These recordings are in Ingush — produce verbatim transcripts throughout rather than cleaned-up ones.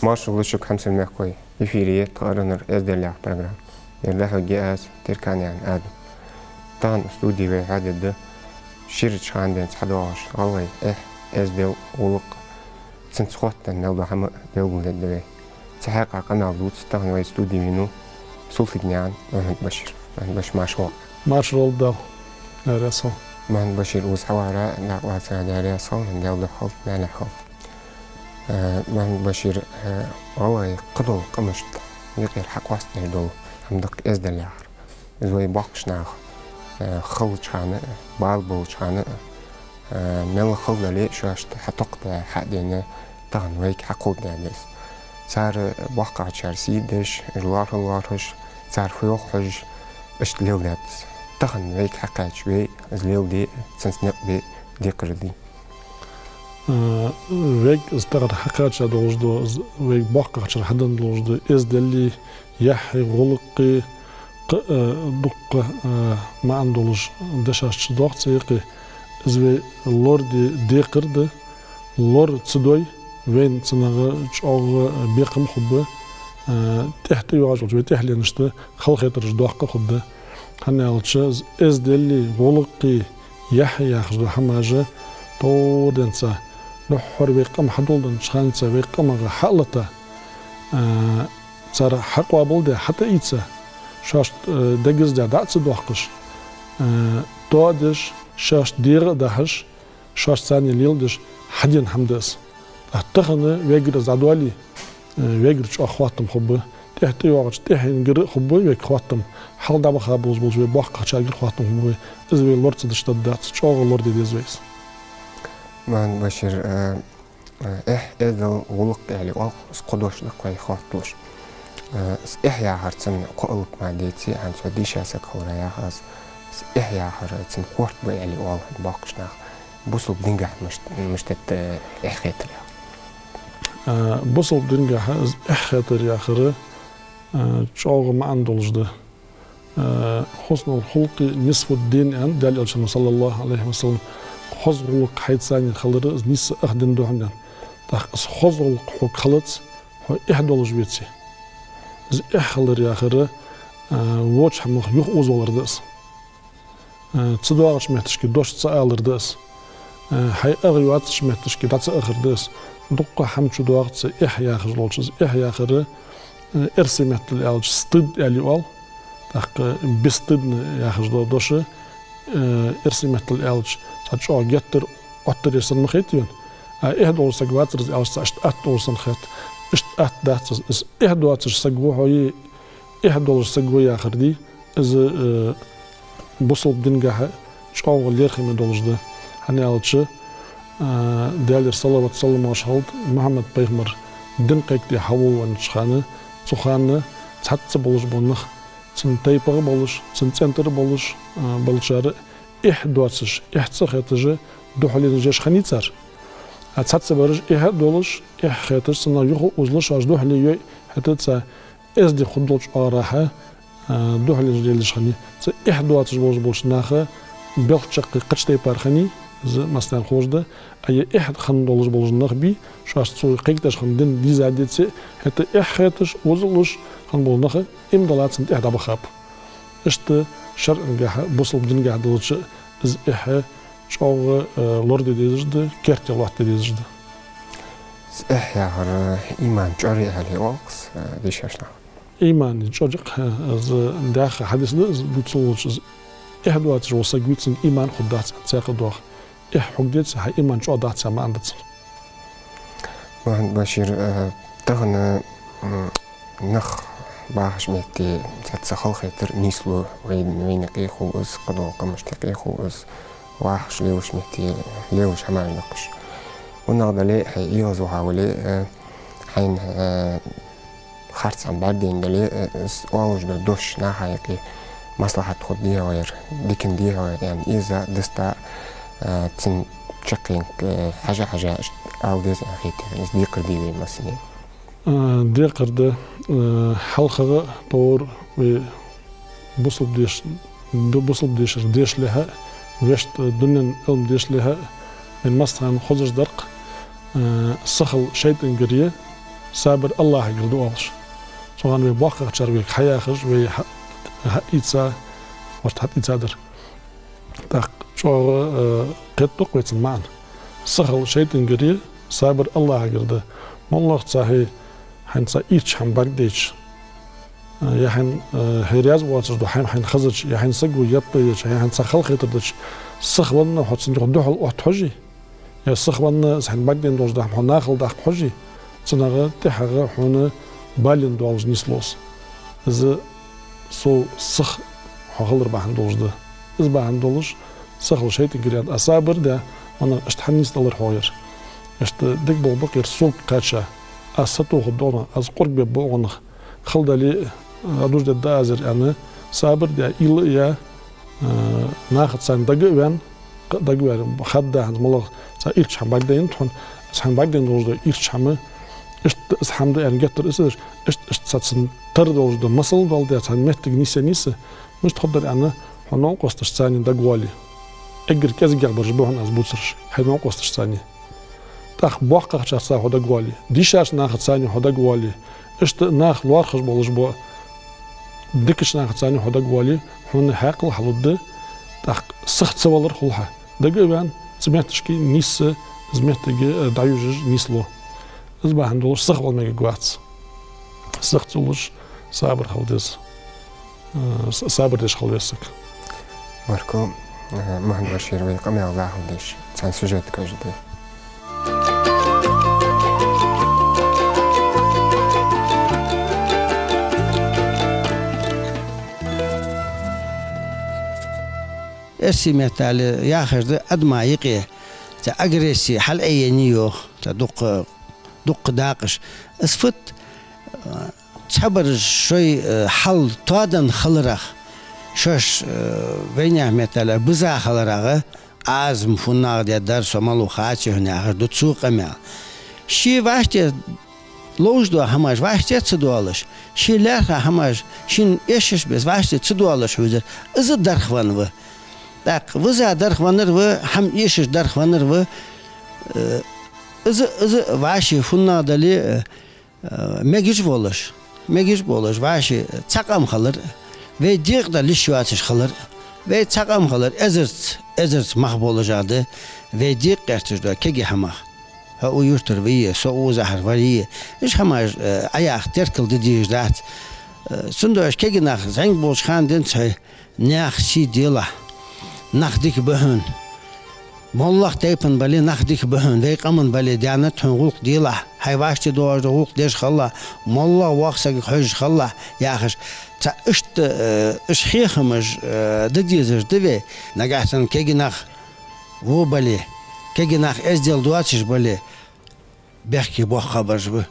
Маршал да шуга, хьамсара мехкахой. Эфире я тха «Аренар эздел» яха программа. Ер дӀахьоргья аз, Терканаькъан Адам. Тахан студе вай хьадергда ширача хана денз хьадоагӀаш гӀалгӀай эхь, эздел, гӀулакх, цунца хоттаденна мел дола хӀама белгалдергда вай. Цу хьакъехьа къамаьл дувца тахан вай студе венав Султыгнаькъан Мухьмад-Башир. Мухьмад-Башир, марша воагӀалва. Марша воагӀалва, Даьла раьза хилва. Мухьмад-Башир, укхаза хьавар дакъа лаца Даьла раьза хилва, Даьла духьа хилда, маьлехьа хилда. Э, Мухьмад-Башир, э, гӀалгӀай кхыдола къамашта юкъера хьакъоастадеш дола хӀама да-кх эздел яхар. Из вай боккхийча наха, э, халача хана, бала болча хана, э, мел хала дале а, шоашта хьатокхадаь, хьа а дена, тахан вайга хьакховдадаьд из. Цар боккхагӀчар сий деш, уж лоархӀал лоархӀаш, цар фу йоах хьожаш, иштта леладаьд из. Тахан вайга хьакхаьча вай из леладе а, цунца никъ бе а декхар дий? Э, вайга из тахан хьакхаьча долаш да, из вайга боккхагӀчар хьаденна долаш да, эздели, яхьи, гӀулакхи, кхы, э, дуккха, э, маӀан долаш дешаш чудоагӀа цу юкъе. Из вай лораде декхар да, лора ца дой, вайна цунах чӀоагӀа бекхам хургба, э, тӀехьа тӀайоагӀаш йолча вай тӀехьленашта халахетараш доккха хургда. ХӀана аьлча, из эздели, гӀулакхи, яхьи яхаш дола хӀамаш товрденца, духхьара вай къам хьадоладеннача ханца вай къамах хьалатта, э, цар хьакъоабалде, хьатӀаийца, шоашта, э, дегаздаь дӀа а ца доаккхаш, э, тоадеш, шоашта дегӀа а дахьаш, шоашта царна леладеш хьадена хӀама да из. ТӀаккха тахан вайгара из дӀадоале, э, вайгара чӀоагӀа хоттам хургба, тӀехьа тӀайоагӀача тӀехьенгара а хургба вайга хоттам, хьалха дӀабаха болаш болча вай боккхагӀчаргара хоттам хургба вай. Из вай лора ца деш даргдац, чӀоагӀа лораде деза вай из. Мухьмад-Башир, э, Э, эхь, эздел, гӀулакх аьле оал, из кхо дош да-кх вай хотталуш. Э, из эхь яхар цун кхоалг мара деце, хӀанз цо дийша саг хиларах яхаш, из эхь яхар цун корта ба аьле оал боккхийча наха. Бусалба дингахьа мишт-, мишта да, э, эхь хетар яхар? Э, бусалба дингахьа из эхь хетар яхар, э, чӀоагӀа маӀан долаш да. Э, «حسن الخلق نصف الدين», аьннад Даьла Элчано, صلى الله عليه وسلم, хоза гӀулакх хьайца цхьана хилар из нийсса ах дина да хьона, аьнна. ТӀаккха из хоза гӀулакх хьога хилац, хьо эхь долаш веце. Из эхь хилар яхар, э, воча хӀамах юхаозавалар да из. Э, ца доагӀача метташка дош ца алар да из. Э, хьай ах йоацача метташка дӀа ца ахар да из. Дуккха хӀама чудоагӀа цу эхь яхаш долча. Из эхь яхар, э, эрсий меттала аьлча, стыд аьле оал. ТӀаккха бесстыдно яхаш дола дош, э, эрсий меттала аьлча, цхьа чӀоагӀа геттара оттараш санна ма хет вайна. А эхь долаш саг вацар из аьлча, цхьа иштта атта долаш санна хет. Иштта атта дац из. Из эхь доацаш саг ва хьо е эхь долаш саг ва яхар дий, из, э, бусалба дингахьа чӀоагӀа лерхӀаме долаш да. ХӀана аьлча, э, Даьлера салават-саламаш хилда, Мухьаммад-пайхамар дин кхайкаде хьавоалавеннача хана, цу хана цхьацца болаш бола нах, цун тайпагӀа болаш, цун цӀен тӀара болаш, э, болчар эхь доацаш, эхь ца хеташ, духьале еш хиннай цар. А цхьаццабараш эхь а долаш, эхь хеташ, цунах юхаозалуш, шоаш духьале йой, хӀаьта цар эздий хургдолча оагӀорахьа, а, духьале лелаш хиннай. Цу эхь доацаш болаш болча наха белхачаккхе кхыча тайпара хиннай, из массанена ховш да, а е эхь хинна долаш болаш нах бий, шоашта цо кхайкадеш хинна дин дийзадаь деце, хӀаьта эхь хеташ, озалуш хинна бола нах иман диллац, цунна тӀехьа дӀабахаб. Иштта шарӀангахьа, бусалба дингахьа долча из эхь чӀоагӀа, э, лораде дезаш да, керте лоаттаде дезаш да. Из эхь яхар, э, иман чӀоагӀа я аьле оал-кх, э, дийшача наха. Иман чӀоагӀа я-кх, э, из дӀаьха хьадис да, из дувцаллалца, из эхь доацаш вола саг вий, цунга иман хургдац, аьнна, цхьаькха доагӀа. Эхь хьога деце, хьа иман чӀоагӀа дац яха маӀан да цун. Мухьаммад-Башир, э, тахан, м, нах бахача метте цхьацца халахетар нийслу, вай-, вайна юкъе хул из, кхыдола къамашта юкъе хул из, вахаш лелаш метте лелаш хӀамаш да-кх уж. ВӀалла дале, хьо эгӀазваха вале, э, хьайна, э, харцахьа бӀаргадайна дале, э, из оалаш дола дош наха юкъе маслахьат хургдий-хьогӀ ер, диканна дий-хьогӀ ер, аьнна, из а, диста а, э, цун чаккхенга, э, хьажа-хьажа ала деза аьнна хетий хьона, из декхар дий вай массане? Э, декхар да, э, хьалхагӀа товр вай бусалба деш-, бу-, бусалба дешар дешалехьа, вешта дунен Ӏилма дешалехьа, вайна массанена хозаш дар-кх, э, сахал шайтӀагара я, Сабар АллахӀагара да оалаш. Цу хана вай боккхагӀчар вайга хьаяхаш, вай хьа-, хьаийца, варт хьаийца дар. ТӀаккха чӀоагӀа, э, кхетадо-кх вай цун маӀан. Сихал шайтӀагара я, сабар АллахӀагара да. МоллагӀа цхьа хьай, хьайна цхьа ийрча хӀама бӀаргадайча, э, е хьайна, э, хьай раьза воацаш дола хӀама хьайна хезача, е хьайна саго еппа йича, е хьайна цхьа халахетар дича, сихвенна хьо цунна юха духьал отта хьожий, е сихвенна из хьайна бӀаргадайна долаш дола хӀама хьо нахала даккха хьожий, цунах тӀехьагӀа хьона бала доалаш нийслу из. Из сов сиха хьо хилар бахьан долаш да. Из бахьан долаш сихал шайтӀагара я. А сабар де, ванах, иштта хьанийсдалар хьогӀ ер. Иштта дика болх ба-кх ер сога кхаьча. Аз сатохаргда оаха, аз къургбергба оаха. Хала дале а, дӀадужадергда аз ер аьнна, сабар де, уйла а е, э, нахаца цхьана дага а ваьнна, кхы а дага а ваьнна, хадда хӀанз моллагӀа цхьа ийрча хӀама бӀаргадайнад хьона, из хьайна бӀаргадайна долаш дола ийрча хӀама, иштта из хӀама да аьнна геттара из а деш, иштта, иштта цхьа цун тара долаш дола масал доаладаь, цхьан моттиге нийсъенна нийса, мишта хургдар аьнна, хьо новкъосташца цхьана дагавоале. Эггара кӀезигагӀа бараш ба хьона аз бувцараш, хьай новкъосташца цхьана. ТӀаккха боккхагӀчарца хьо дагавоале, дийшача нахаца цхьана хьо дагавоале, иштта нах лоархӀаш болаш бола дикача нахаца цхьана хьо дагавоале, хьона хьаькъал хьалургда, тӀаккха сиха ца валар хул хьа. Дага а ваьнна, цу моттигашка нийсса, из моттиг, э, дӀаюжаш нийслу. Из бахьан долаш сиха вала мегаргвац. Сиха ца валаш, сабар хила деза. Э, с-, сабар деш хила веза саг. Баркал, э, Мухьаммад-Башир, вай къамаьл дӀахьоргдолаш, цхьан сюжетага хьежаргда. Эрсий меттала яхаш да, адама юкъе цхьа агрессия хьалъайеннай йоах, цхьа дукха, дукха дакъаш. Из фуд, э, цхьабараш шоай, э, хьал тоаденна хиларах, шоаш, э, вайнаьха меттала биза хиларах, Ӏазам фуннагӀа дергдар, со малав хаций хьона яхаш да цо къамаьл. Ше вӀаштӀехьа ловш дола хӀамаш вӀаштӀехьа ца доалаш, ше лаьрхӀа хӀамаш шийна эшаш беса вӀаштӀехьа ца доалаш хьувзар, из дарх венна ва. ТӀаккха виза дарх веннар ва, хӀама эшаш дарх веннар ва, э, из, из вӀаший фуннагӀа дале, э, э, мегаш волаш, мегаш болаш, вӀаший цхьа къам хилар, вай декъа дале йиш йоацаш хилар, вай цхьа къам хилар, эзарза, эзарза мах болаш а да, вай декъа гӀерташ дола кегий хӀамах. Хьо укх юртара вий, со укх узахьара валий, уж хӀамаш, э, Ӏаяха теркал де дезаш дац. Э, цудухьа кегий нах зӀамига болча хана денз хьай наьха сий делахь, нах дика ба хьона. МоллагӀа тайпан бале нах дика ба хьона, вай къаман бале даьннад хьона гӀулакх делахь, хьай вӀаштӀехьа доагӀаш дола гӀулакх деш хилалахь, моллагӀа воккха сагага хьожаш хилалахь, яхаш. Цхьа иштта, э, уж хьехамаш, э, де дезаш да вай. Нагахьа санна кегий нах во бале, кегий нах эздел доацаш бале, бехке боккхагӀбараш ба,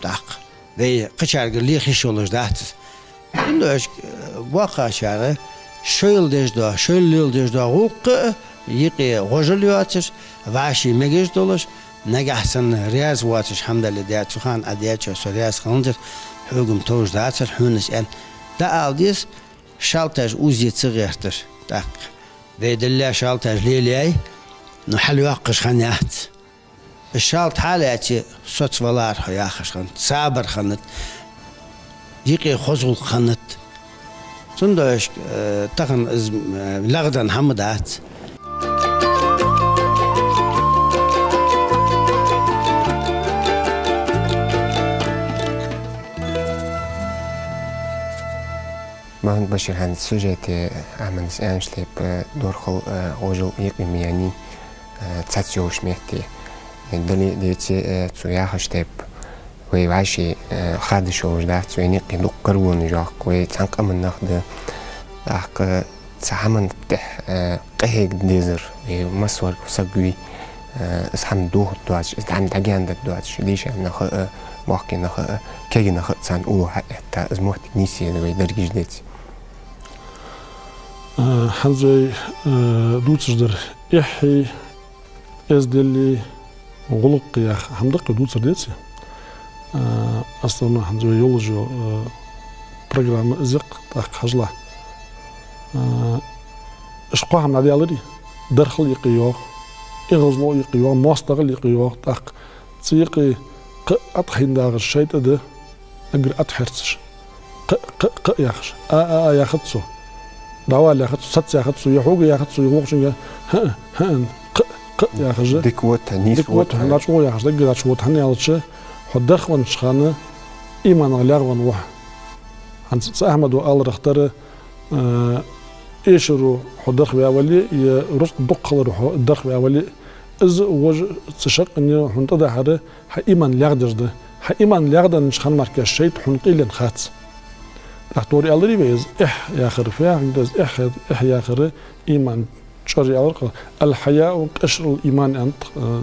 тӀаккха. Вай кхычаргара леха йиш йолаш дац из. Цудухьа, э, боккхагӀчар шоайла деш дола, шоайла леладеш дола гӀулакх а юкъе гӀожал йоацаш, вӀаший мегаш долаш, нагахьа санна раьза воацаш хӀама дале даь, цу хана Ӏа даьчоа со раьза хиланзар, хьога-м товш дацар, хьона из аьнна. ДӀаала деза, шалташ узе ца гӀерташ, тӀаккха. Вай дилла шалташ лелаяьй, но хьалйоаккхаш хиннаяц. Шалта хьалаьце, соцавалар хьо яхаш хиннад, сабар хиннад, юкъе хоза гӀулакх хиннад. Цудухьа, э, тахан из, э, легӀаденна хӀама дац. Мухьаммад-Башир, хӀанз сюжете Ӏамадас аьннача тайпара, э, дорхал, э, гӀожал юкъе ма яьннай, э, цхьацца йолча метте. Э, дале а, деце а, э, цо яхача тайпара, вай вӀаший, э, хадаш йолаш дац, вайна юкъе дукха гаргалонаш я-кх, вай цхьан къаман нах да. ТӀаккха цхьа хӀаман тӀехьа, э, къахьега дезар, э, массавар саг вий, э, из хӀама дохаргдоацаш, из хӀама дӀагаьндаргдоацаш, дийша нах а, боккхий нах а, кегий нах а царна уллув хьаэтта, из моттиг нийсъе вай дерригаш деце. Э, хӀанз вай, э, дувцаш дар эхьи, эздели, гӀулакхи яха хӀама да-кх вай дувцар, деце. Э, основной хӀанз вай йолаш йола, э, программа из я-кх, тӀаккха хьажалахь. Э, уж кхо хӀама дӀадаьлар, дархал юкъе йоагӀа, эгӀазло юкъе йоагӀа, моастагӀал юкъе йоагӀа, тӀаккха цу юкъе Кхы а атӀахьийна дагӀаш шайтӀа да, эггара атӀахьерцаш. Кхы, кхы, кхы яхаш. А, а, а яхац цо. ДӀавала яхац цо, саца яхац цо, е хьога яхац цо, е вокхунга. ХӀаа, хӀаа, кхы, кхы яхаш. Дика вот, нийса вот, вот, хӀаа. ДӀачу гӀо яхаш, даггара дӀачу гӀо, хӀана аьлча, хьо дарх веннача хана иманах лаьгӀа венна ва хьо. ХӀанз цу Ахьмада аьларах тара, э, эшаро хьо дарх ваь вале, е рузкъа дукха хиларо хьо дарх ваь вале, из вож цу шаккхе хьона тӀадахьар хьа иман лаьгӀдеш да. Хьа иман лаьгӀденнача хана мара шайтӀа хьона къайленна хац. ТӀаккха тӀора аьлар вай из, эхь яхар фу яхилга да из, эхь, эхь яхар иман чӀор аьлар-кх. الحياء قشر الإيمان аьннад, э,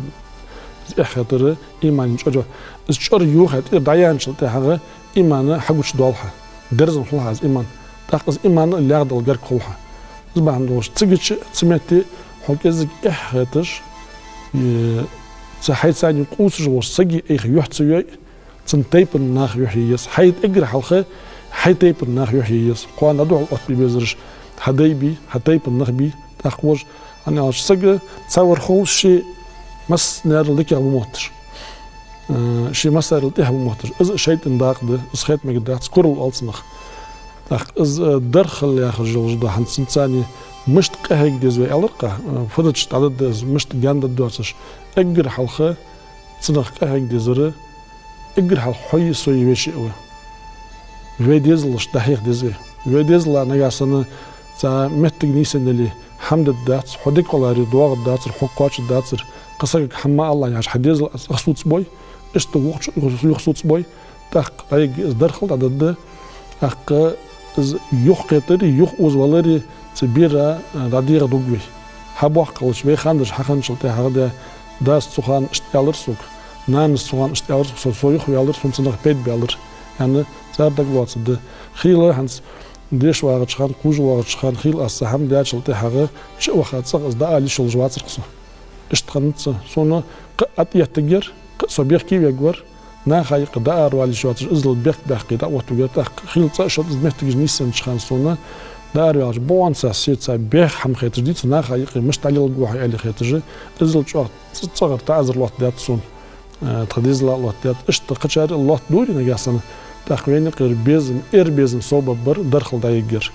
из эхь хетар имана чӀор. Из чӀор юххье тӀера дӀаяьнначул тӀехьагӀа иман хьагучадоал хьа. Дерзан хул хьа из иман. ТӀаккха из иман лаьгӀдала гарга хул хьа. Из бахьан долаш, цига чу, цу метте хьо кӀезига эхь хеташ, э, цу хьайца къувсаш волча сага айха юхь ца йой, цун тайпан нах юхь е еза. Хьайна эггара хьалха хьай тайпан нах юхь е еза. Кхоана духьал оттабе безараш хьа дай бий, хьа тайпан нах бий, тӀаккха вож, хӀана аьлча саг цхьавар хул ше массанех дикагӀа ба мотташ. Э, ше массанех тӀехьа ба мотташ. Из шайтӀан дакъа да, из хетамегаргдац, курал оал цунах. ТӀаккха из, э, дархал яхаш йолаш да, хӀанз цунца мишта къахьега деза вай аьлар-кх, э, фу дича дӀадоал деза, мишта гаьна доацаш. Эггара хьалха цунах къахьега дезар, эггара хьалха хьои сои вешеи а ва. Вай дезалашта дӀахьеха деза вай. Вай дезала нагахьа санна цхьа моттиг нийсъенна дале, хӀама дергдац, хьо дика хиларе доагӀаргдацар, хьо кхоачаргдацар, кхы сагага хӀама ма алалахь яхаш, хьа дезал аз ах соцабой, иштта вокхо юха соцабой, тӀаккха дӀаярг из дархал дӀадоал да, тӀаккха из юхакхетари, юхаозавалари цу бера, э, дӀадегӀа дуг вай. Хьабоаккхалаш вай хандаш хьахинначул тӀехьагӀа да, дас цу хана иштта аьлар сога, нанас цу хана иштта аьлар сога, со, со юхаваьлар, сона цунах пайда баьлар, аьнна, цар дагалоацаргда. Хийла хӀанз деша вагӀача хана, кхувша вагӀача хана, хийла аз цхьа хӀама даьчул тӀехьагӀа, чу а ваха цӀагӀа из дӀаала йиш йолаш вацар-кх со. Иштта хиннад са. Сона кхы а тӀаеттаргьяр, кхы а со бехке вергвар, наха юкъе дӀааравала йиш йоацаш, иззал бехк баьккхе дӀаоттавергвар, тӀаккха хийла цкъа а шозза из моттигаш нийсъеннача хана сона дӀаараваьлча, бокъонца сеца бӀеха хӀама хеташ дийца, наха юкъе мишта дӀалеларгва хьо аьле хеташ, иззал чӀоагӀа ц-, цӀагӀара таӀазар лоаттадаьд сона, э, тха дезала а лоаттадаьд, иштта кхычар а лоаттадора нагахьа санна, тӀаккха вайна юкъера безам, эр безам совбаргбар дархал дӀаяргьяр.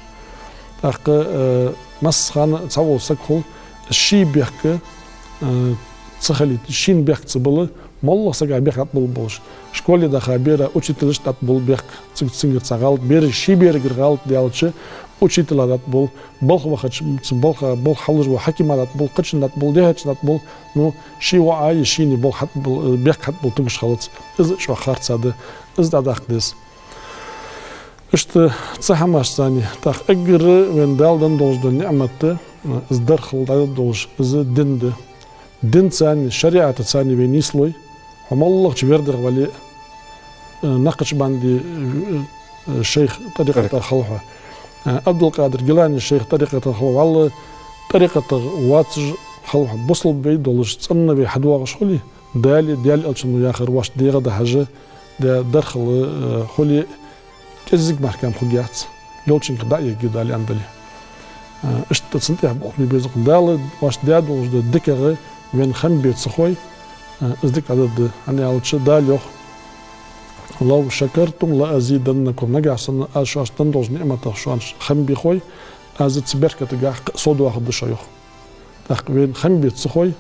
ТӀаккха, э, массахана цхьавола саг хул, ший бехк, э, ца хилийта, шийна бехк ца бала, моллагӀча сага бехк тӀабилла болаш. Школе даха бера учителашта тӀабилла бехк, цига цунгара цхьа гӀалат, бера, ший берагара гӀалат даьлча, учителага тӀабилла, балха вахача, цу балха, балха хьалуш вола хьакима тӀабилла, кхычунна тӀабилла, дехьачунна тӀабилла, ну, ший воӀа е шийна болх хьатӀабилла, э, бехк хьатӀабилла тугаш хилац. Из чӀоагӀа харцахьа да, из дӀадаккха деза. Иштта цу хӀамашца, тӀаккха эггара вайна Дала денна долаш дола ниӀмат да, из дархал дӀадоал долаш, из дин да. Динца, шариӀатаца вай нийслой, хьо моллагӀча вердагӀа вале а, э, Накъшбанди, э, э, шайх тӀарикъатах хила хьо, э, Ӏабдул-Къадир Гилани шайх тӀарикъатах хила хьо, валла тӀарикъатах воацаш хила хьо, бусалба вай долаш, цӀена вай хьадоагӀаш хуле, Дала, Даьла Элчано яхар воашта дегӀа дахьаш, да, дархал, э, хуле, кӀезига мара хӀама хургьяц, йолчунга дӀаергья Дала аьнна дале. Э, иштта цунна тӀехьа болх бе беза-кх. Дала воашта даь долаш дола дикагӀа вайна хам бе ца хой, э, из дика дӀадоал да, хӀана аьлча Дала йоах: «لو شكرتم لأزيدنكم», нагахьа санна аз шоашта денна долча ниӀматах шоана хам бе хой, аз цу беркатагахьа кхы а сов доахаргда шо, йоах. ТӀаккха вайна хам бе ца хой,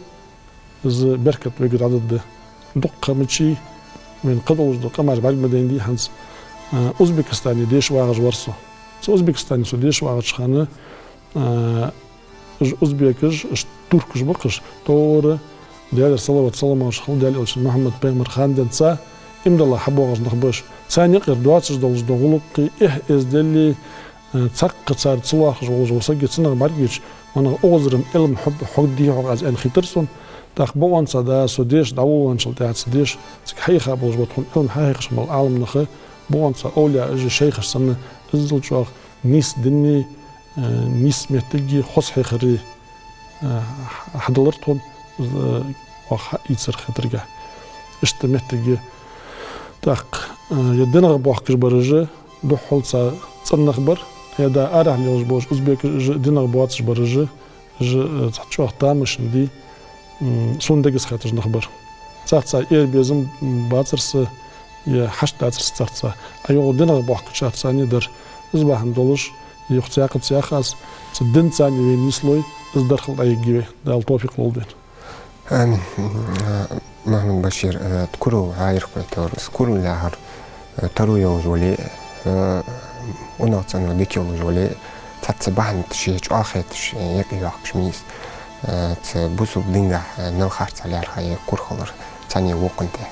из беркат вайгара дӀадоал да. Дукха ма дий, вайна кхы долаш дола къамаш бӀарга ма дайнадий хӀанз. Э, Узбекистане деша вагӀаш вар со. Цу Узбекистане со деша вагӀача хана, э, уж узбекаш, уж туркаш ба-кх уж, товра, Даьлера салават-салам хилда Даьла Элчана, Мухьаммад пайхамара хана денз, иман дилла хьабоагӀаш нах ба уж. Царна юкъера доацаш долаш дола гӀулакхи, эхь-эздели, э, цхьаккха цар ца лоархӀаш волаш вола саг цунах бӀаргайича, ванах укхазара-м Ӏилма хьо-, хьогдий-хьогӀ аз аьнна хийтар сона. ТӀаккха бокъонца да, со деша дӀаволавенначул тӀехьагӀа цу деша, цига хьаийха болаш бола тхона Ӏилма хьахьехаш бола Ӏаламнах, бокъонца овлияаш, шайхаш санна, иззал чӀоагӀа нийса дини, э, нийса моттиги, хоза хьехари, э, хьадалар тхона, э, оаха хьаийцар хетаргахьа. Иштта моттиг я. ТӀаккха, э, е динагӀа боахкаш бараш, духхьал цхьа цӀена нах бар, е да арахьа лелаш болаш узбекаш, уж динагӀа боацаш бараш, уж, э, цхьа чӀоагӀа тамашийна дий, м, сона дегаза хеташ нах бар. Царца ер безам бацар са, е хьашт дацар са царца. А юха динах бохкачарца дар. Из бахьан долаш, юха цхьаькха ца яха аз, цу динцани вай нийслой, из дархал дӀайигги вай, Дала товфикъ лолда вайна. Амин. Мухьаммад-Башир, э, курал гӀайрах байтор, из курал яхар, э, таро йолаш вале, э, унахцӀено дика йолаш вале, цхьацца бахьанаш, чӀоагӀа хеташ, э, юкъе йоахкаш ма йий из. Э, цу бусалба дингахь, э, мел харцахьа лаьрхӀа я кура хилар цхьанне вокханна тӀа.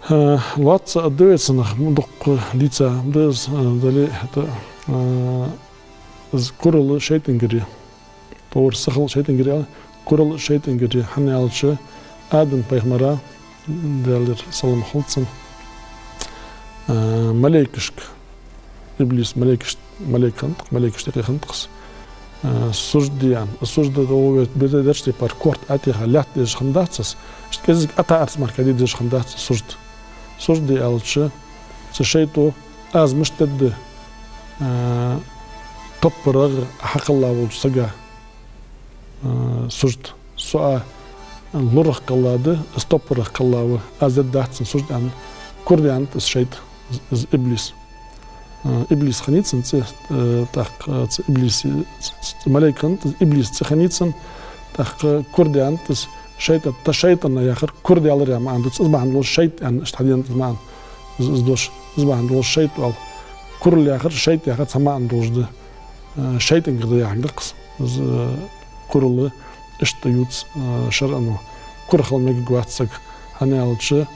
Э, лоацца а да вай цунах, дукха дийца а да из, э, дале а хӀаьта, э, из курал шайтӀагара я. Товр сахал шайтӀагара я, курал шайтӀагара я, хӀана аьлча Адам-пайхамара, Даьлера салам хилда цунна, э, малейкашка, иблис малейкаш-, малейк хиннад-кх, малейкашта юкъе хиннад-кх из, э, сужда де аьнна. Сужда да вай беза дерча тайпара корта тӀатеха лаьтта дезаш хиннадац из. Иштта кӀезига ӀотаӀарца мара де дезаш хиннадац из сужда. Сужда де аьлча, цу шайтӀо, аз мишта дергда, э, топпарагӀа хьакхелла волча сага, э, сужда. Со а лорах кхелла да, из топпарагӀа кхелла ва, аз дергдац цунна сужда аьнна, кура даьннад из шайтӀа, из, из иблис. Э, иблис хиннай цун цӀи, э, тӀаккха, э, цу иблис, ц-, ц-, малейк хиннад, иблис цӀи хиннай цун, тӀаккха кура даьннад из шайтӀа, та шайтӀана яхар кура даьлар яха маӀан да цун, из бахьан долаш шайтӀа аьнна, иштта хьаденад из маӀан, из, из дош, из бахьан долаш шайтӀа оал. Курал яхар, шайтӀа яхар цхьа маӀан долаш да. Э, шайтӀагара да яхилга да-кх из. Из, э, курал иштта ювц, э, шарӀо. Кура хила мегаргвац саг, хӀана аьлча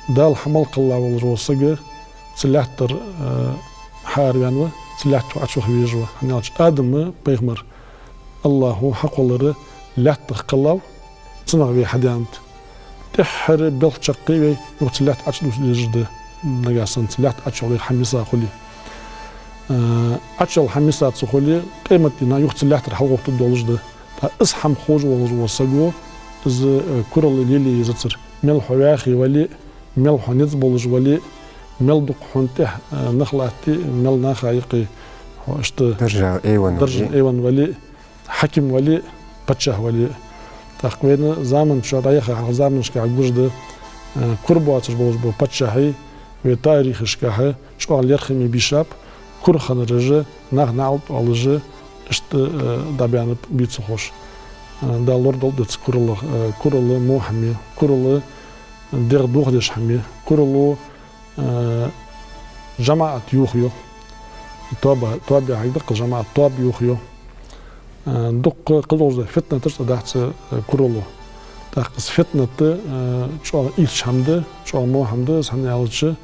Дала хьа мел кхелла волаш вола саг цу лаьттара, э, хьаараваьнна ва, цу лаьтта чу Ӏочуваха везаш ва. ХӀана аьлча Адам-пайхамар АллахӀо хьакхоллар лаьттах кхеллав, цунах вай хьадаьннад. ТӀеххьара белх чаккхе вай юха цу лаьтта Ӏочудувца дезаш да, нагахьа санна цу лаьтта Ӏочуйоалаяр хьа миса хуле. Э, Ӏочуйоал хьа миса ца хуле, къематдийнахьа юха цу лаьттара хьалгӀовттаргдолаш да. ТӀаккха из хӀама ховш волаш вола саго, из, э, курал лелае езацар. Мел хьо вӀаьхий вале а, мел хьо низ болаш вале а, мел дукха хьона тӀехьа, э, нах латте а, мел наха юкъе хьо иштта даржа айван даржа вале а, айван вале а, хьаким вале а, паччахь вале а. ТӀаккха вайна заман чу дӀаяхача хьалха заманашка гуш да, э, кура боацаш болаш бола паччахьий вай тарихашка чӀоагӀа лерхӀаме бийшаб, кура хиннараш, нах наӀалт оалаш, иштта, э, дӀабаьннаб бийцахош. Э, Дала лорадолда цу куралах, э, курал во хӀама я, курал дегӀ дохадеш хӀама я, курало, э, жамаӀат йохайо. Тоаба, тоаба яхилга да-кх из, жамаӀат, тоаба йохайо. Э, дукха кхыдолаш да фитнаташ цӀадац, э, курало. ТӀаккха из фитнат, э, чӀоагӀа ийрча хӀама да, чӀоагӀа во хӀама да из, хӀана аьлча,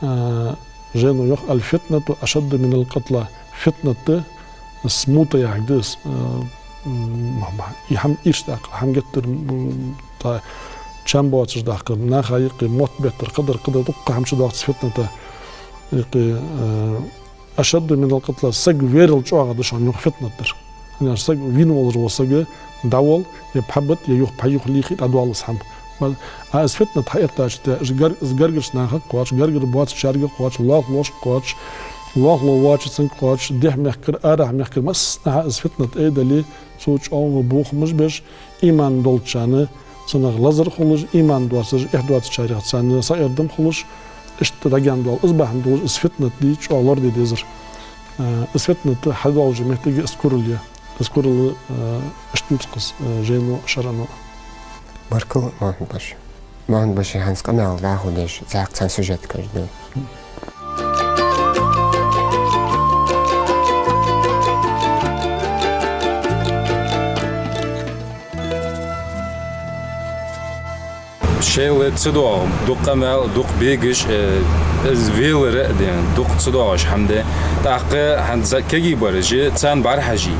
э, жайно йоах: «الفتنة أشد من القتل». Фитнат, смута яхилга да из, э, м, м, из хӀама ийрча даккхар, хӀама геттара, м, тӀа чам боацаш даккхар, наха юкъе мотт беттар, кхыдар, кхыдар, дукха хӀама чудоагӀац фитната юкъе, э, «أشد من القتل», саг верал чӀоагӀа да шоана юха фитнат дар. ХӀана аьлча саг вийна волаш вола саг дӀаволла, е пхьа бита, е юха пхьа юха лийха, дӀадоал из хӀама. Ма-, а из фитнат хьаэттача тӀехьа, из гар-, из гаргарча нахага кхоачаш, гаргара боацачарга кхоачаш, лоалахошка кхоачаш, лоалахо воацачунга кхоачаш, дехьа-мехкара, арахьа-мехкара, массанахьа из фитнат айдале, цо чӀоагӀа бохамаш беш, иман долчарна цунах лазар хулаш, иман доацаш, эхь доацачарех царна сакъердам хулаш, иштта дӀагаьна доал. Из бахьан долаш из фитнат дий чӀоагӀа лораде дезар. Э, из фитнат хьадоалача моттиге из курал я. Из курал, э, иштта ювц-кх из, э, жайно, шарӀо. Баркал, Мухьаммад-Башир. Мухьаммад-Башир, хӀанз къамаьл дӀахо деш, цхьаькха цхьан сюжетага кхачаргда вай. Шоайла ца доагӀа дукха къамаьл, дукха бегаш, э, из велар а да, дукха ца доагӀаш хӀама да. ТӀаккха хӀанз кегий бараш, царна бӀарахьежа,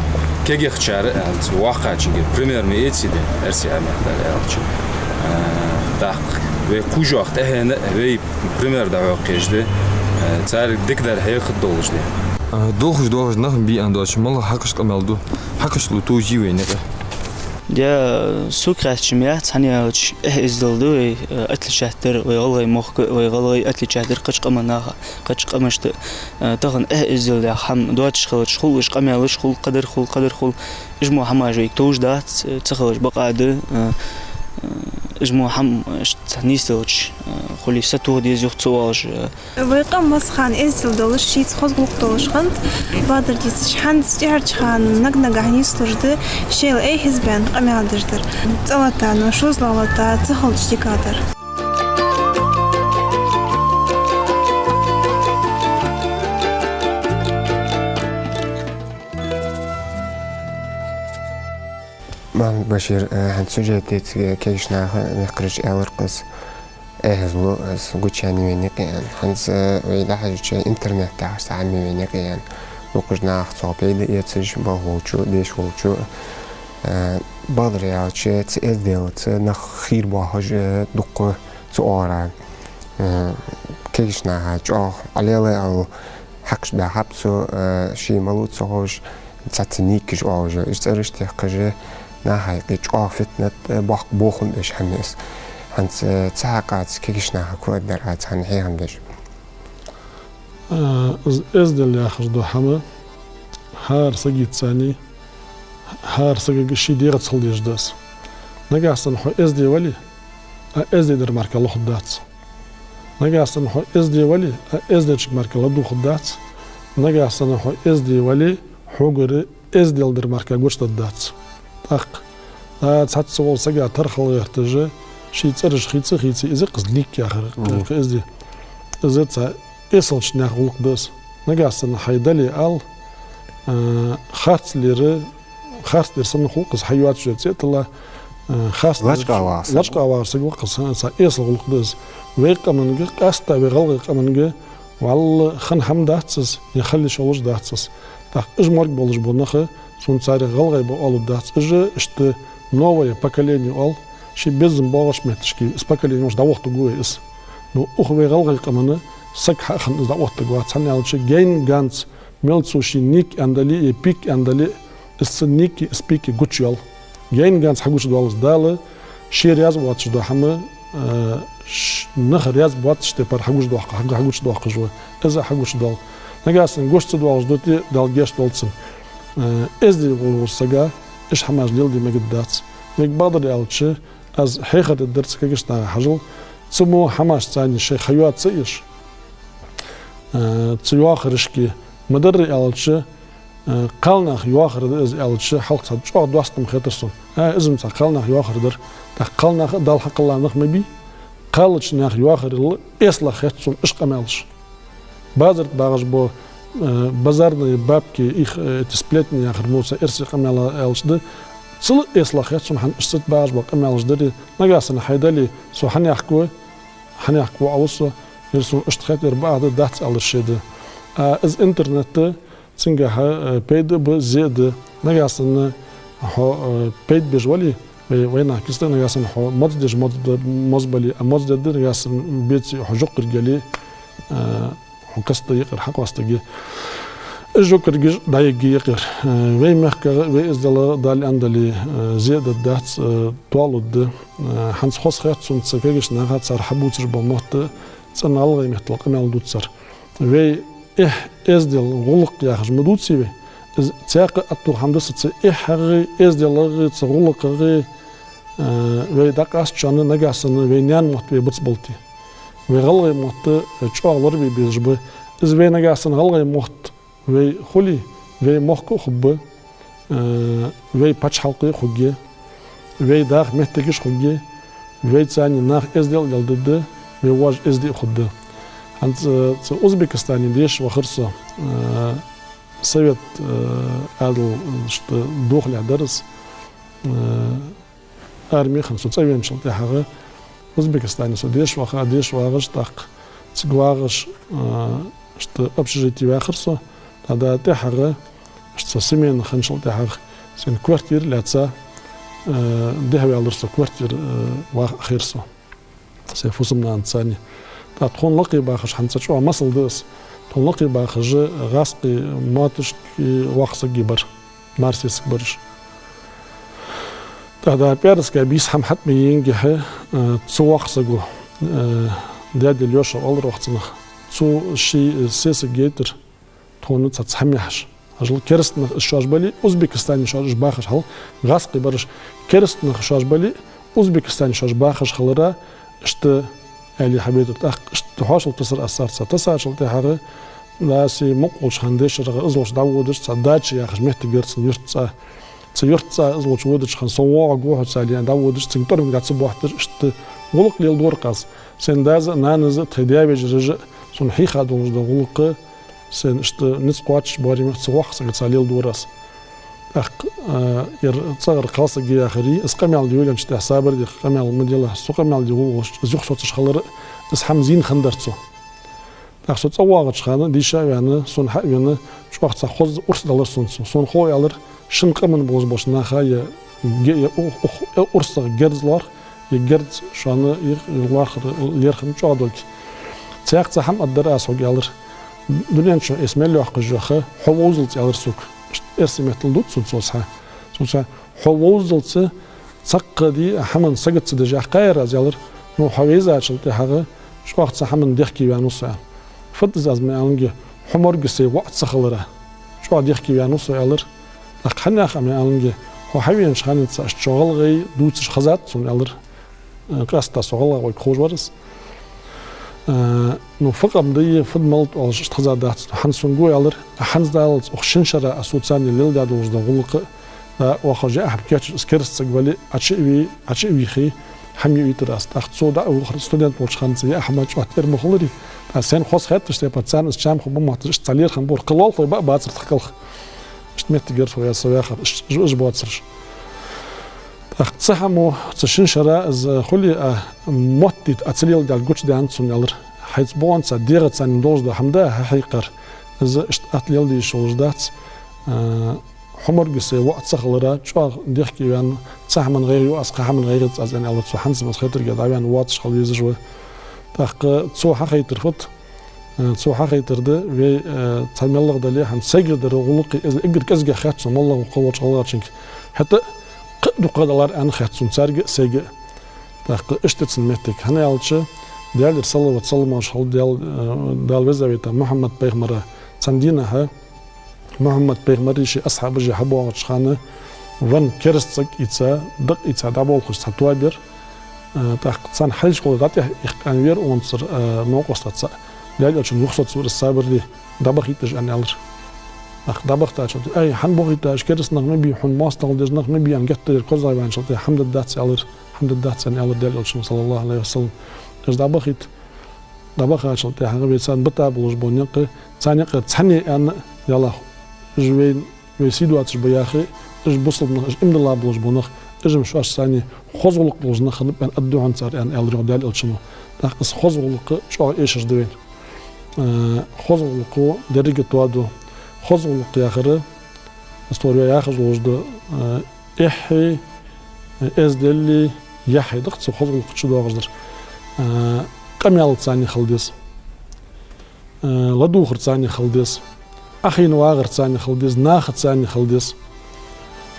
кегийчар, э, воккхачунга пример ма эций, эрсий хӀамах аьлча. Э, тӀаккха вай кхувш йоах тӀехьенна а, вай пример дӀахьокхаш да, э, царга дикадар хьехаргдолаш да. А, дулхаш доагӀаш нах бий аьнна доацаш, мел хьакъаш къамаьл да, хьакъаш лу тужи вай никъ. Дий, сога хаьттача ма яц, хӀана аьлча эхь-эздел да вай, э, отличать дар, вай гӀалгӀай мохк, вай гӀалгӀай отличать дар кхыча къаман наха, кхыча къамашта, э, тахан эхь-эздел яха хӀама доацаш хилча хул, уж къамаьлаш хул, кхыдар хул, кхыдар хул. Уж мо хӀамаш вайга товш дац, э, ца хилча бакъахьа да, э, Из мо хӀама иштта нийсделча, хулий сатоха деза юха ца оалаш. Вай къам массахана эздел долаш, шийца хоза гӀулакх долаш хиннад, бакъдар дийцача, хӀанз тӀехьарча хана наг-нагахьа нийслуш да, шоайла эхь-хеза баьнна къамаьл деш дар. ЦӀа латта, но шозлагӀа латта, ца хилча дика дар. Мухьаммад-Башир, э, хӀанз сюжет тӀа кегийча наха мехкараш аьлар-кх из, эхь-хеза лу, из гучаяьнна вайна юкъе аьнна. ХӀанз, э, вай дӀахьежача, интернет тӀа хьарца Ӏомавена юкъе аьнна. Дукхача наха цох пайда эцаш, балха волчо, деша волчо, э, бакъдар аьлча, цу эзделаца нах хийра боахаш, э, дукха ца оагӀора. Э, кегийча наха чӀоагӀа Ӏалелай ал хьакхаш баьхаб цо, э, ше малув ца ховш, цхьацца никаш оалаш, уж цӀераш техкаш, наха юкъе чӀоагӀа фитнат, э, боккха бохам беш хӀама я из. ХӀанз, э, цу хьакъехьа кегийча наха кхоаддар а цхьана хьехам беш. Э, из эздел яхаш дола хӀама хӀара сагацани, хӀара сагага ший дегӀаца хила дезаш да из. Нагахьа санна хьо эздий вале, а эздий дар мара лохаргдац. Нагахьа санна хьо эздий вале, а эздечунга мара ладувгӀаргдац. Нагахьа санна хьо эздий вале, хьогара эздел дар мара гучадаргдац. ТӀаккха, а, цхьацца волча сага тархал гӀерташ, ший цӀераш хийца-хийца, из кхы ник яхар, кхы эздий. Из цхьа эсалча наьха гӀулакх да из. Нагахьа санна хьай Далла ала, а, харцлера, харцлера санна хул-кх из, хьайоацаш цӀи а тилла, а, харцлера лачкъа вагӀа саг. Лачкъа вагӀа саг ва-кх из, цхьа эсала гӀулакх да из. Вай къаманга, къаьстта вай гӀалгӀай къаманга, валлахӀи, хинна хӀама дац из, е хила йиш йолаш дац из. ТӀаккха уж морг болаш бола нах, сона царех гӀалгӀай ба оаларгдац. Уж иштта новое поколение оал, ший безам боагӀача метташка из поколени волча дӀаоттаргва вай из. Но укх вай гӀалгӀай къаман саг хьа а хинна из дӀаоттаргвац, хӀана аьлча гайна-ганз мел цо ший ник аьнна дале а, е пик аьнна дале а, из цун никеи из пикеи гучайоал. Гайна-ганз хьагучадоал из. Дала ше раьза воацаш дола хӀама, э, ш-, нах раьза боацача тайпара хьагучадоаккх-, хьаг-, хьагучадоаккхаш ва. Из а хьагучадоал. Нагахьа санна гуш ца доалаш да те, Дала гешт долда цунна. Э, эздий волча сага уж хӀамаш леладе мегаргдац. Вайга, бакъдар аьлча, аз хьехар дергдар цу кегийча наха хьажал, цу мо хӀамашца царна шоай ха йоа ца еш, э, цу йоахарашка, ма дарра аьлча, э, кхалнаха йоахар да из аьлча, хьалха цхьа чӀоагӀа доастам хетар сона. А, из-м цхьа кхалнаха йоахар дар. ТӀаккха кхалнаха а Далла хьакхелла нах ма бий. Кхаллача наьха йоахарал эсалагӀа хет сона уж къамаьлаш. Базар тӀа багӀаш бола, э, базарные бабки, их, э, эти сплетни яхар мо цхьа эрсий къамаьл аьлча да. Цул а эсалагӀа хет сона хӀанз уж цу тӀа багӀаш бола къамаьлаш дари. Нагахьа санна хьай Далла, со хьанехк ва, хьанехк воӀ ва со, ер сона иштта хет, ер бакъахьа да, дац алар ше да. А из интернет да, цунгахьа, э, пайда а ба, зе а да. Нагахьа санна хьо, э, пайда беш вале, вай, вайнаха киста, нагахьа санна хьо моз деш моз да, моз бале, а моз дергда, нагахьа санна беце хьо жугтирг яле, э, хьо каста юкъера хьакъоастаргья. Из жугтиргаш дӀаяргья юкъера. Э, вай мехкагӀа, вай эзделагӀа Дала аьнна дале, э, зе а дергдац, э, тоалургда. Э, хӀанз хоза хет сона цу кегийча наха цар хьабувцаш бола мотт, цӀена гӀалгӀай меттала къамаьл дувц цар. Вай эхь, эздел, гӀулакх яхаш ма дувций вай. Из цхьаькха а аттагӀа хӀама да са, цу эхьагӀеи, эзделагӀеи, цу гӀулакхагӀеи, э, вай дӀакъаьстачоа нагахьа санна вай наьна мотт вай бицбале. Вай гӀалгӀай мотт, э, чӀоагӀа лорабе безаш ба. Из вай нагахьа санна гӀалгӀай мотт вай хуле, вай мохк а хургба, э, вай паччахьалкхе а хургья, вай даха моттигаш а хургья, вайца цхьана наха эздел а леладергда, вай воаш эздий а хургда. ХӀанз, э, цу Узбекистане дешаш вахар со, э, совет, э, Ӏаьдал, э, иштта дохалехь дар из, э, арме хинна со цӀавеначул тӀехьагӀа, Узбекистане со дешаш ваха, дешаш вагӀаш, тӀаккха цига вагӀаш, а, иштта общежитие ваьхар со. ТӀаккха тӀехьагӀа, иштта со смена хинначул тӀехьагӀа, сона квартира лаьца, а, дехьаваьлар со, квартира, а, ваха Ӏохайра со сай фусам-нанаца цхьана. ТӀаккха тхона лакхе бахаш, хӀанз цхьа чӀоагӀа масал да из, тхона лакхе бахаш гӀазкхий моттигашка воккха саги бар, мара сесаг бараш. ТӀаккха пӀаьраска бийса хӀама хьатӀа ма енгахьа, э, цу воккхача саго, э, дядя Лёша оалар-кх цунах, цо ший, э, сесаг гайтар тхона цхьацца хӀама яхьаш. Хьажал, кераста нах из шоаш бале, Узбекистане шоаш уж бахаш хьал, гӀазкхий бараш, кераста нах шоаш бале, Узбекистане шоаш бахаш хилара, иштта аьле хьабайтар. ТӀаккха иштта хьоашалгӀа тасар аз царца. Тасачул тӀехьагӀа, даси мукъа волча хана дешарагӀа, из волча дӀаводаш, цхьа Дача яхаш моттиг яр цун юрта цӀа. Цу юрта цӀа из волча водача хана, со воагӀаргва хьоца аьле, дӀаводаш, цунга тӀормиг дӀа ца боаттадеш, иштта гӀулакх леладора-кх аз. Сай дас а, нанас а, тхоай даь-вежараш а сона хьийха долаш дола гӀулакх, сай иштта низ кхоачаш боарех мех ца воккха саг ца леладора аз. ТӀаккха, а, ер цӀагӀара кхалсаг яхарий, из къамаьл де йолаеннача тӀехьа сабар де, къамаьл ма делахь, со къамаьл де волаш, из юхасоцаш хилара, из хӀама зийна хиннадар цо. ТӀаккха со цӀавоагӀача хана, дийша а ваьнна, сона хьа а вена, чӀоагӀа цхьа хоза урс далар сона цо. Сона хов, аьлар, шин къаман болаш болча наха е ге-, е ух-, ух-, э, урсах герз лоархӀ, е герз шоана их лоархӀар лерхӀам чӀоагӀа долга. Цхьаькха цхьа хӀама аргдар аз хьога, аьлар. Дунен чу эс мел йоаккхаш йола ха хьо вовзалца, аьлар сога. Эрсий меттала дувц сона цо из хӀама. Цо цхьа хьо вовзалца цхьаккха ди а хӀаман сагот ца деш яьккхаяр аз, аьлар. Ну, хьо вайзачул тӀехьагӀа чӀоагӀа цхьа хӀаман дехке ваьннав со, аьнна. Фуд из аз ма аьннинге, хьо моргасай воӀ ца хилара чӀоагӀа дехке ваьннав со, аьлар. ТӀаккха хьанах а ма аьннинге, хьо хьавенача ханца иштта шо гӀалгӀай дувцаш хезад сона, аьлар. Э, къаьстта со гӀалгӀа вайга ховш вар из. Э, ну, фу къам да е, фуд малад оалаш иштта хезадац. ХӀанз сона го, аьлар, хӀанз даллалца укх шин шера а со царна леладаь долаш дола гӀулакх, да, оаха жа ахьа кечаш, из кераста саг вале, Ӏочу а ве-, Ӏочу а вийхе, хӀама юийтар аз. ТӀаккха цо дӀа а вухар, студент волча хана цӀа яа хӀама чӀоагӀа тӀера ма хуларий. ТӀаккха сайна хоза хетташ тайпара царна из чам ху ма мотташ, иштта цхьа лерхӀам бора, кхы лоалахой ба а бацар тха кӀалха. Иштта моттиг яр тхо, я со ваьхар, иштта жу-, жу боацараш. ТӀаккха цу хӀамо, цу шин шера из хуле а, моттийта а ца леладаьлга гучадаьннад сона, аьлар. Хьайца бокъонца, дегӀаца царна долаш дола хӀама да хьа хьийкхар. Из иштта атта леладе йиш йолаш дац. Э, хьо моргасай воӀ ца хилара чӀоагӀа дехке ваьнна, цхьа хӀаман гӀайгӀа ю аз, кхы хӀаман гӀайгӀа яц аз, аьнна, аьлар цо. ХӀанз-м из хетарга дӀаваьнна воацаш хила везаш ва. ТӀаккха цо хьахайтар фуд? Э, цо хьахайтар да, вай, э, цхьа мел дар дале а, хӀанз сайгара дар гӀулакх, из эггара кӀезигагӀа хет сона моллагӀа воккхагӀа волча гӀалгӀачунга. ХӀаьта а кхы а дукхагӀа далар аьнна хет сона царга а, сайга а. ТӀаккха иштта да цун моттиг. ХӀана аьлча, Даьлера салават-салам хилда Даьла, э, Дала веза вайта Мухьаммад-пайхамара, цхьан дийнахьа Мухьаммад-пайхамари ший асхьабаши хьабоагӀача хана, венна кераста саг ийца, дакъа ийца дӀаболхаш цхьа тоаба яр. Э, тӀаккха царна хьалхашка дӀатӀехьа ихкан вер онцар, э, новкъостаца. Даьла Элчан юхасоцавар из сабар де, дӀабахийта уж, аьнна, аьлар. ТӀаккха дӀабахийтачул тӀехьа: «Ай, хӀана бохийта, уж кераста нах ма бий, хьона моастагӀал деш нах ма бий», аьнна, геттара коза ваьнначул тӀехьа: «ХӀама дергдац», аьлар, «хӀама дергдац», аьнна, аьлар Даьла Элчано, саллаллахӀу Ӏалайхи ва саллам. Уж дӀабахийта, дӀабахачул тӀехьагӀа вай царна бита болаш бола никъ, царна юкъера цхьанне аьнна, ялахь, уж вай, вай сий доацаш ба яхе, уж бусалба нах, уж иман дилла болаш бола нах, уж-м шоашца хоза гӀулакх долаш нах хиннаб аьнна аргда хьона цар, аьнна, аьлар йоах Даьла Элчано. ТӀаккха из хоза гӀулакх чӀоагӀа эшаш да вайна. Э, хоза гӀулакхо деррига тоаду. Хоза гӀулакх яхар, из тхо вай яхаш долаш да, э, эхьи, э, эздели, яхьи да-кх цу хоза гӀулакха чу доагӀаш дар. Э, къамаьл царна хила деза. Э, ладувгӀар царна хила деза. Ӏохайна вагӀар царна хила деза, наха царна хила деза.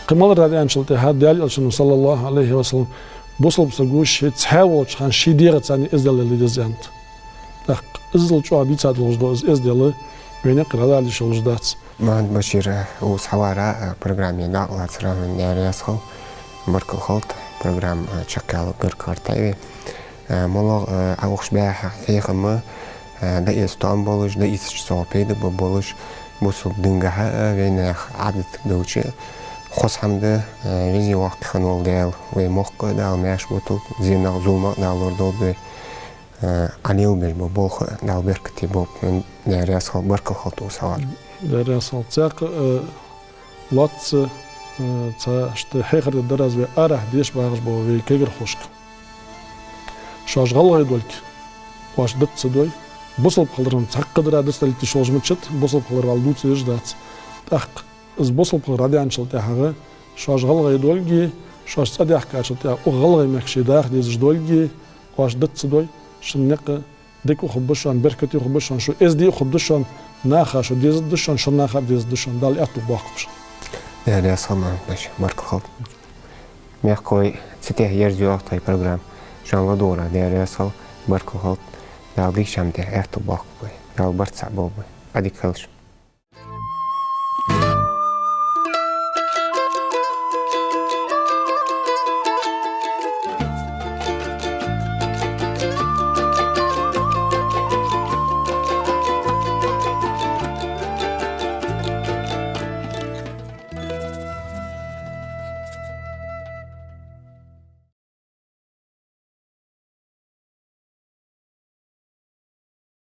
Кхы мел дар аьнначул тӀехьа Даьла Элчано, саллаллахӀу Ӏалайхи ва саллам, бусалба саго ше цхьаь волча хана ший дегӀа царна эздел леладе деза, аьннад. ТӀаккха иззал чӀоагӀа дийца долаш да из эздел, вайна юкъера дӀадала йиш йолаш дац. Мухьаммад-Башир, укхаза хьавар, э, программе дакъа лацар, хьона Даьла раьза хилва, баркал хилда, программа, э, чакхъяла гарга гӀертар вай. Э, моллагӀа, э, Ӏоухаш баьха хьехам, э, дӀаэца тоам болаш, дӀаэцача цох пайда ба болаш, бусалба динагахьа а, вайнаьха Ӏадатагахьа а хоза хӀама да, э, веза-воккха хинна вола Даьла вай мохк а, Дала маьрша бутулба, зенах, зуламах Дала лорадолда вай. Э, Ӏа лелабеш бола болх а Дала беркате болба. Даьла раьза хилва, баркал хилда укхаза хьавар. Даьла раьза хилва. Цхьаькха, э, лоацца, э, цхьа иштта хьехар дергдар аз вай арахьа деша багӀаш бола вай кагирхошка. Шоаш гӀалгӀай долга оаш диц ца дой, бусалба хиларах цхьаккха дара диц далийта йиш йолаш ма яц, бусалба хилар вӀалла дувца дезаш дац. ТӀаккха из бусалба хилар дӀадаьнначул тӀехьагӀа, шоаш гӀалгӀай долга, шоаш цӀадаьхкачул тӀехьагӀа, укх гӀалгӀай мехка шоай даха дезаш долга оаш диц ца дой, шун никъ дика хургба шоана, беркате хургба шоана, шо эздий хургда шоана, наха шо дезаргда шоана, шун наха а дезаргда шоана, Дала аьттув боаккхалба шун. Даьла раьза хилва, Мухьаммад-Башир, баркал хилда. Мехкахой, цу тӀа ерзайоагӀа тха программа. Шоана ладувгӀарах Даьла раьза хилва, баркал хилда. Дала дикача хӀаман тӀа аьттув боаккхалба вай. Дала барт цхьа болба вай. Ӏадика хийла шун.